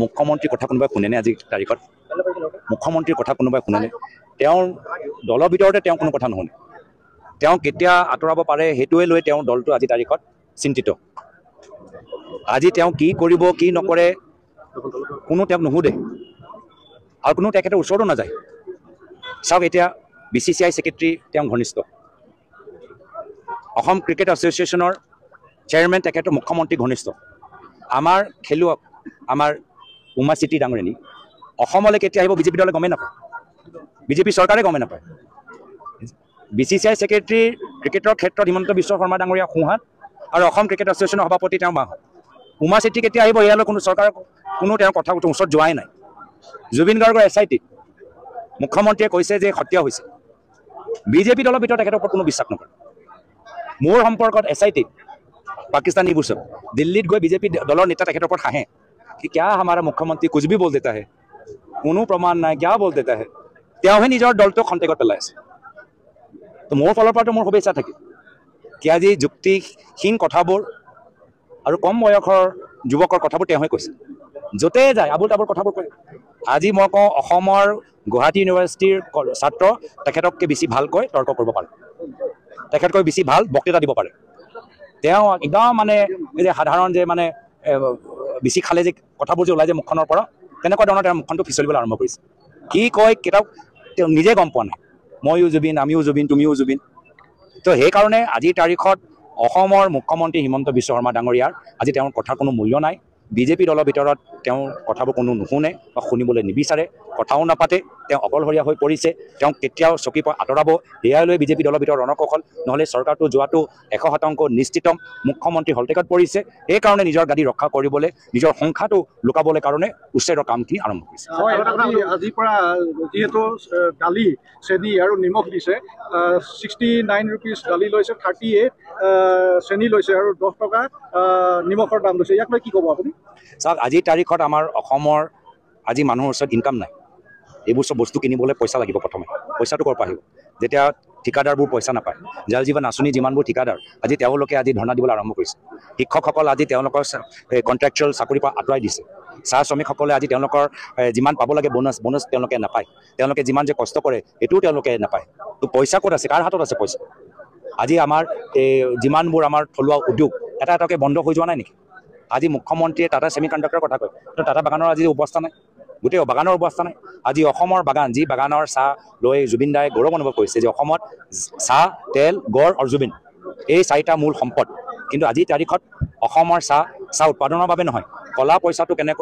মুখ্যমন্ত্ৰীৰ কথা কোনোবাই শুনেনে আজি তাৰিখত? মুখ্যমন্ত্ৰীৰ কথা কোনোবাই শুনেনে? তেওঁৰ দলৰ ভিতৰতে তেওঁ কোনো কথা নুশুনে। তেওঁ কেতিয়া আঁতৰাব পাৰে সেইটোৱে লৈ তেওঁৰ দলটো আজি তাৰিখত চিন্তিত। আজি তেওঁ কি কৰিব কি নকৰে কোনো তেওঁক নুসুধে আৰু কোনো তেখেতৰ ওচৰতো নাযায়। চাওক, এতিয়া BCCI secretary তেওঁ ঘনিষ্ঠ, অসম ক্ৰিকেট এছ'চিয়েশ্যনৰ চেয়াৰমেন তেখেতৰ মুখ্যমন্ত্ৰী ঘনিষ্ঠ। আমাৰ খেলুৱৈক, আমাৰ উমা চেত্ৰী ডাঙৰীয়ানী অসমলৈ কেতিয়া আহিব বিজেপি দলে গমেই নাপায়, বিজেপি চৰকাৰে গমেই নাপায়। BCCI secretary ক্ৰিকেটৰ ক্ষেত্ৰত হিমন্ত বিশ্ব শৰ্মা ডাঙৰীয়া সোঁহাত আৰু অসম ক্ৰিকেট এছ'চিয়েশ্যনৰ সভাপতি তেওঁ বাঁহাত। উমা চেত্ৰী কেতিয়া আহিব ইয়ালৈ কোনো চৰকাৰৰ কোনো তেওঁৰ কথা ওচৰত যোৱাই নাই। জুবিন গাৰ্গৰ SIT মুখ্যমন্ত্ৰীয়ে কৈছে যে হত্যা হৈছে। বিজেপি দলৰ ভিতৰত তেখেতৰ ওপৰত কোনো বিশ্বাস নকৰে। মোৰ সম্পৰ্কত SIT Pakistani বুচব দিল্লীত গৈ বিজেপি দলৰ নেতা তেখেতৰ ওপৰত হাঁহে কি ক্যা হামাৰা মুখ্যমন্ত্ৰী কুছ ভি बोल देता है, কোনো প্ৰমাণ নাই, ক্যা बोल देता है। তেওঁহে নিজৰ দলটোক সন্দেহত পেলাই আছে। তো মোৰ ফালৰ পৰাতো মোৰ শুভেচ্ছা থাকিল কি আজি যুক্তিহীন কথাবোৰ আৰু কম বয়সৰ যুৱকৰ কথাবোৰ তেওঁহে কৈছে। য'তে যায় আবুল তাবুল কথাবোৰ কয়। আজি মই কওঁ অসমৰ গুৱাহাটী ইউনিভাৰ্চিটিৰ ছাত্ৰ তেখেততকৈ বেছি ভালকৈ তৰ্ক কৰিব পাৰে, তেখেতকৈ বেছি ভাল বক্তৃতা দিব পাৰে। তেওঁ একদম মানে এই যে সাধাৰণ যে মানে বেছি খালে যে কথাবোৰ যে ওলাই যায় মুখখনৰ পৰা, তেনেকুৱা ধৰণৰ তেওঁৰ মুখখনটো পিছলিবলৈ আৰম্ভ কৰিছে। কি কয় কেতিয়াও তেওঁ নিজে গম পোৱা নাই। ময়ো জুবিন, আমিও জুবিন, তুমিও জুবিন। তো সেইকাৰণে আজিৰ তাৰিখত অসমৰ মুখ্যমন্ত্ৰী হিমন্ত বিশ্ব শৰ্মা ডাঙৰীয়াৰ আজি তেওঁৰ কথাৰ কোনো মূল্য নাই। বিজেপি দলৰ ভিতৰত তেওঁৰ কথাবোৰ কোনো নুশুনে বা শুনিবলৈ নিবিচাৰে, কথাও নাপাতে। তেওঁ অকলশৰীয়া হৈ পৰিছে। তেওঁক কেতিয়াও চকীৰ পৰা আঁতৰাব এয়াই লৈ বিজেপি দলৰ ভিতৰত ৰণকৌশল, নহ'লে চৰকাৰটো যোৱাটো 100% নিশ্চিত। মুখ্যমন্ত্ৰী হলটেকত পৰিছে, সেইকাৰণে নিজৰ গাদী ৰক্ষা কৰিবলৈ, নিজৰ সংখ্যাটো লুকাবলৈ কাৰণে উচ্ছেদৰ কামখিনি আৰম্ভ কৰিছে। আজিৰ পৰা যিহেতু দালি, চেনি আৰু নিমখ দিছে, 69 ৰুপিজ দালি লৈছে, 38 চেনি লৈছে আৰু 10 টকা নিমখৰ দাম লৈছে, ইয়াক লৈ কি ক'ব আপুনি? চাওক, আজিৰ তাৰিখত আমাৰ অসমৰ আজি মানুহৰ ওচৰত ইনকাম নাই। এইবোৰ চব বস্তু কিনিবলৈ পইচা লাগিব। প্ৰথমে পইচাটো ক'ৰ পৰা আহিব যেতিয়া ঠিকাদাৰবোৰ পইচা নাপায়? জল জীৱন আঁচনি যিমানবোৰ ঠিকাদাৰ আজি তেওঁলোকে আজি ধৰ্ণা দিবলৈ আৰম্ভ কৰিছে। শিক্ষকসকল আজি তেওঁলোকৰ কণ্ট্ৰেকচুৱেল চাকৰিৰ পৰা আঁতৰাই দিছে। চাহ শ্ৰমিকসকলে আজি তেওঁলোকৰ যিমান পাব লাগে বোনাছ তেওঁলোকে নাপায়। তেওঁলোকে যিমান যে কষ্ট কৰে সেইটোও তেওঁলোকে নাপায়। তো পইচা ক'ত আছে? কাৰ হাতত আছে পইচা? আজি আমাৰ এই যিমানবোৰ আমাৰ থলুৱা উদ্যোগ এটা এটাকৈ বন্ধ হৈ যোৱা নাই নেকি? আজি মুখ্যমন্ত্ৰীয়ে টাটা ছেমি কণ্ডাক্টৰৰ কথা কয়, তো টাটা বাগানৰ আজি অৱস্থা নাই, গোটেই বাগানৰ অৱস্থা নাই। আজি অসমৰ বাগান, যি বাগানৰ চাহ লৈ জুবিন দাই গৌৰৱ অনুভৱ কৰিছে যে অসমত চাহ, তেল, গড় আৰু জুবিন এই চাৰিটা মূল সম্পদ। কিন্তু আজিৰ তাৰিখত অসমৰ চাহ উৎপাদনৰ বাবে নহয়, কলা পইচাটো কেনেকৈ